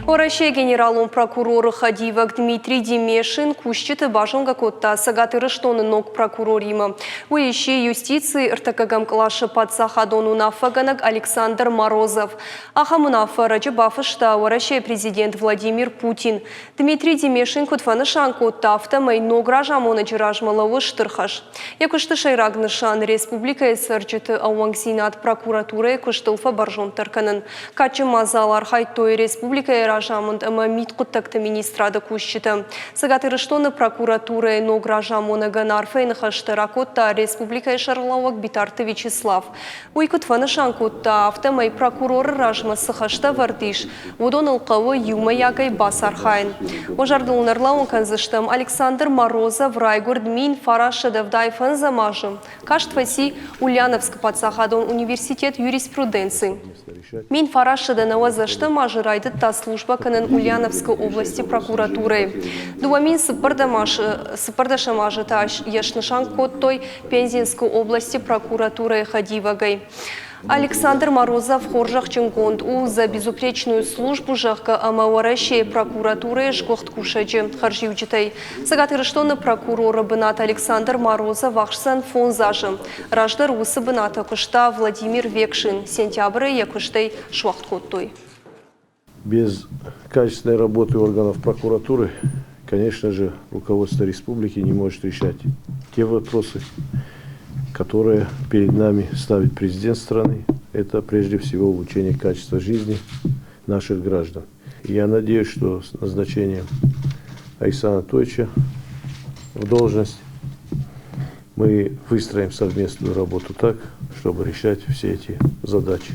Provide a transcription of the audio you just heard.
Уӕрӕсейы генералон прокуроры хӕдивӕг Дмитрий Демешин кусджыты базонгӕ кодта Цӕгат Ирыстоны ног прокуроримӕ. Уый сси юстицийы ӕртыккӕгӕм къласы паддзахадон уынаффӕгӕнӕг Александр Морозов. Ахӕм уынаффӕ ӕрӕджы бафыста Уӕрӕсейы президент Владимир Путин. Дмитрий Демешин куыд фӕнысан кодта, афтӕмӕй ног разамонӕджы размӕ лӕууы стыр хӕс. Йӕ куысты сӕйраг нысан республикӕйы цӕрджыты ӕууӕнкдзинад прокуратурӕйы куыстыл фӕбӕрзонддӕр кӕнын. Кадджын мадзалы архайдтой республикӕйы разамынд ӕмӕ мидхъуыддӕгты министрады кусджытӕ. Цӕгат Ирыстоны прокуратурӕйы ног разамонӕгӕн арфӕйы ныхӕстӕ ракодта республикӕйы сӕргълӕууӕг Битарты Вячеслав. Уый куыд фӕнысан кодта, афтӕмӕй прокуроры размӕ цы хӕстӕ ӕвӕрд ис, уыдоныл хъӕуы иумӕйагӕй бацархайын. Уӕ зӕрдыл ын ӕрлӕууын кӕндзыстӕм, Александр Морозов райгуырд 1975 азы, каст фӕци Ульяновскы паддзахадон университет юриспруденци. 1990 азы райдыдта службӕ кӕнын Ульяновскы области прокуратурӕйы. 2014 азы та йӕ снысан кодтой Пензенскы области прокуратурӕйы хӕдивӕгӕй. Александр Морозов хорзӕхджынгонд у «За безупречную службу», зӕгъгӕ, ӕмӕ Уӕрӕсейы прокуратурӕйы сгуыхт кусӕджы хӕрзиуджытӕй. Цӕгат Ирыстоны прокуроры бынат Александр Морозов ахсдзӕн фондз азы. Раздӕр уыцы бынаты куыста Владимир Векшин, сентябры йӕ куыстӕй суӕгъд кодтой. Без качественной работы органов прокуратуры, конечно же, руководство республики не может решать те вопросы, которые перед нами ставит президент страны. Это прежде всего улучшение качества жизни наших граждан. Я надеюсь, что с назначением Александра Анатольевича в должность мы выстроим совместную работу так, чтобы решать все эти задачи.